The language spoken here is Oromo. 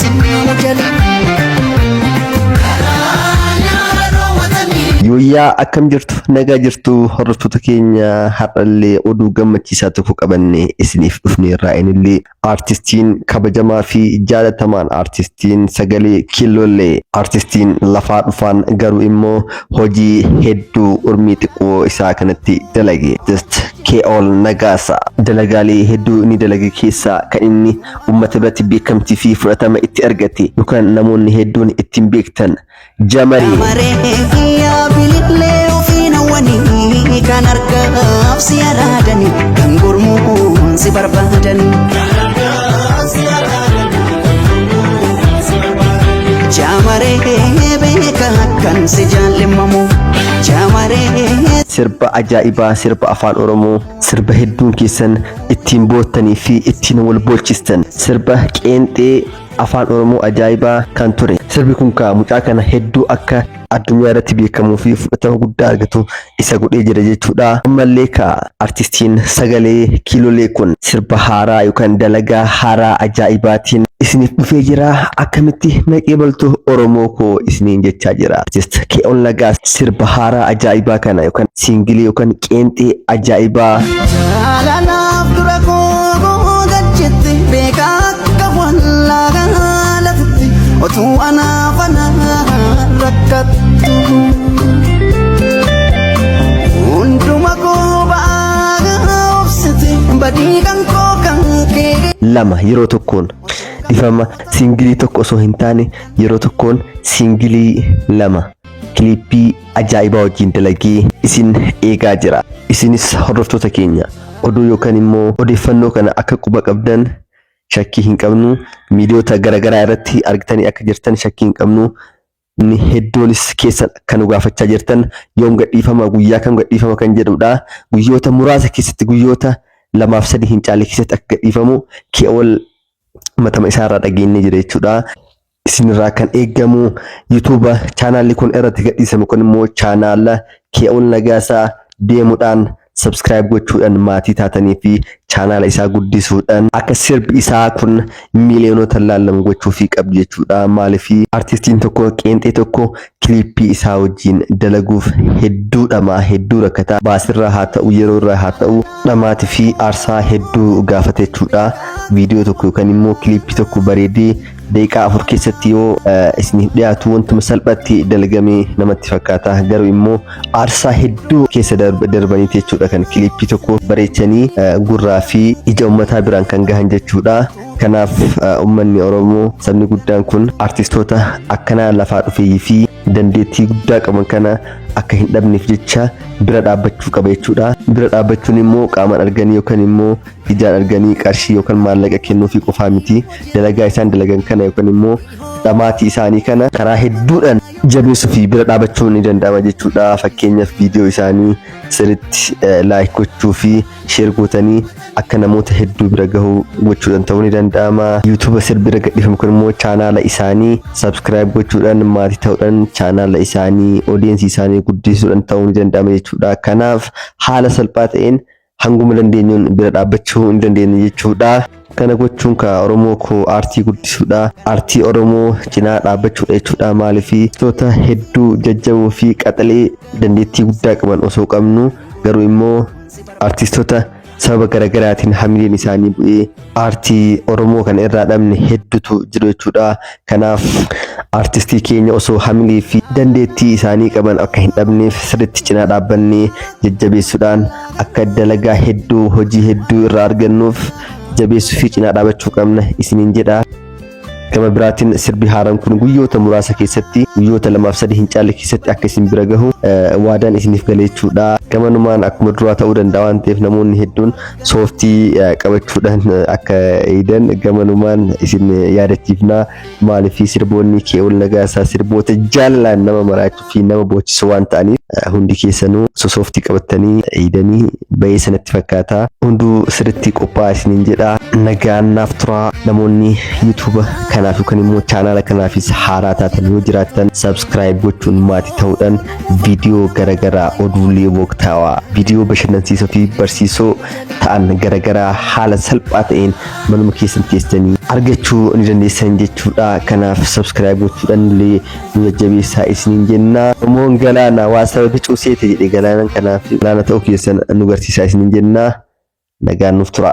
Sinni Yooyyaa akkam jirtu nagaa jirtu hordoftoota keenya har'allee oduu gammachiisaa tokko qabanne isiniif dhufneerraa inillee aartistiin kabajamaa fi jaalatamaan aartistiin sagalee kiilollee aartistiin lafaa dhufaan garuu immoo hojii hedduu urmii xiqqoo isaa kanatti dalage just Ke'ool Nagaasa dalagaalee hedduu inni dalage keessaa kan inni uummata biratti beekamtii fi fudhatama itti argate yookaan namoonni hedduun ittiin beektan Jamaree. Jamaree yaa bilillee ofiin hawwanii kan argaaf si araadanii kan gurmuun si barbaadanii. Jamaree beeka akkan si jaallimamu jamaree. Sirba ajaa'ibaa sirba afaan Oromoo sirba hedduun keessan ittiin boottanii fi ittiin wal boochistan sirba qeenxee afaan Oromoo ajaa'ibaa kan ture. Sirbi kun kaa mucaa kana hedduu akka addunyaa irratti beekamuu fi fudhatama guddaa argatu isa godhee jira jechuudha. Ammallee kaa artistiin sagalee kiilolee kun sirba haaraa yookaan dalagaa haaraa ajaa'ibaatiin isiniif dhufee jira. Akkamitti naqee baltu Oromoo koo isiniin jechaa jira. Artist Ke'ool Nagaa sirba haaraa ajaa'ibaa kana yookaan siingilii yookaan qeenxee ajaa'ibaa Jaalalaaf dura koo gajjetti beekaa akka wallaalaa lafti otuu anaaf anaa rakkattu. Hunduma koo ba'aa obsite badii kan koo kan kee. lama yeroo tokkoon dhifama siingilii tokko osoo hin taane yeroo tokkoon siingilii lama kiliippii ajaa'ibaa wajjin dalagee isin eegaa jira. Isinis hordoftoota keenya oduu yookaan immoo odeeffannoo kana akka quba qabdan shakkii hin qabnu. Miidiyoota garaagaraa irratti argitanii akka jirtan shakkii hin qabnu. Inni hedduunis keessan akka nu gaafachaa jirtan yoom gadhiifama guyyaa kam gadhiifama kan jedhudha. Guyyoota muraasa keessatti guyyoota lamaaf sadi hin caalle keessatti akka gadhiifamu keewwal matama isaarraa dhageenyee jira jechuudha. Isinirraa kan eegamu YouTube chaanaalli kun irratti gadhiisame kun immoo chaanaala Ke'ool Nagaasaa deemuudhaan subscribe gochuudhaan maatii taatanii fi chaanaala isaa guddisuudhaan akka sirbi isaa kun miiliyoonota laalamu gochuufii qabdu jechuudha. Maaliif artistiin tokko qeenxee tokko kiliippii isaa wajjin dalaguuf hedduu dhamaa hedduu rakkataa baasirraa haa ta'u yeroo irraa haa ta'u dhamaatii fi aarsaa hedduu gaafata jechuudha. Viidiyoo tokko yookaan immoo kiliippii tokko bareedee daqiiqaa 4 keessatti yoo isiniif dhiyaatu wantuma salphaatti dalagamee namatti fakkaata. Garuu immoo aarsaa hedduu keessa darbaniiti jechuudha kan kiliippii tokko bareechanii gurraa fi ija uummataa biraan kan gahan jechuudha. Kanaaf uummanni Oromoo sabni guddaan kun artistoota akkanaa lafaa dhufeeyyii fi dandeettii guddaa qaban kana akka hin dhabneef jecha bira dhaabbachuu qaba jechuudha. Bira dhaabbachuun immoo qaamaan arganii yookaan immoo ijaan arganii qarshii yookaan maallaqa kennuufii qofaa miti. Dalagaa isaan dalagan kana yookaan immoo dhamaatii isaanii kana karaa hedduudhaan jabeessuu fi bira dhaabachuun ni danda'ama jechuudha. Fakkeenyaaf viidiyoo isaanii sirriitti like gochuu fi share gootanii akka namoota hedduu bira gahu gochuudhaan ta'uu ni danda'ama. YouTube sirbi irra gadhiifamu kun immoo chaanaala isaanii subscribe gochuudhaan maatii ta'uudhaan chaanaala isaanii audience isaanii guddisuudhaan ta'uu ni danda'ama jechuudha. Kanaaf haala salphaa ta'een hanguma dandeenyuun bira dhaabbachuu ni dandeenya jechuudha. Kana gochuun ka Oromoo koo aartii guddisuudha. Aartii Oromoo cinaa dhaabbachuudha jechuudha. Maaliif toota hedduu jajjaboo fi qaxalee dandeettii guddaa qaban osoo qabnu garuu immoo artistoota sababa garaagaraatiin hamileen isaanii bu'ee aartii Oromoo kana irraa dhabne hedduutu jiru jechuudha. Kanaaf artistii keenya osoo hamilee fi dandeettii isaanii qaban akka hin dhabneef sirriitti cinaa dhaabbannee jajjabeessuudhaan akka dalagaa hedduu hojii hedduu irraa argannuuf jabeessuu fi cinaa dhaabachuu qabna isiniin jedha. Gama biraatiin sirbi haaraan kun guyyoota muraasa keessatti guyyoota lamaaf sadi hin caalle keessatti akka isin bira gahu waadaan isiniif gala jechuudha. Gamanumaan akkuma duraa ta'uu danda'a waan ta'eef namoonni hedduun sooftii qabachuudhaan akka eegan gamanumaan isin yaadachiifna. Maaliif sirboonni Ke'ool Nagaasaa sirboota jaalalaan nama maraachuu fi nama boochisu waan ta'aniif hundi keessanuu sosooftii qabattanii eegdanii bahee sanatti fakkaata. Hunduu sirriitti qophaa'aa isiniin jedha. Nagaan naaf turaa namoonni YouTube kana Kanaaf yookaan immoo chaanaala kanaafis haaraa taatan yoo jiraattan, subscribe gochuun maatii ta'uudhaan viidiyoo garaagaraa, oduulee waqtaawaa, viidiyoo bashannansiisoo fi barsiisoo ta'an garaagaraa haala salphaa ta'een manuma keessan teessanii argachuu ni dandeessan jechuudha. Kanaaf subscribe gochuudhaan illee nu jajjabeessaa isiniin jenna. Oromoon galaana waa saba bicuu seete jedhe galaanan, kanaaf galaana ta'uu keessan nu garsiisaa isiniin jenna. Nagaan nuuf tura.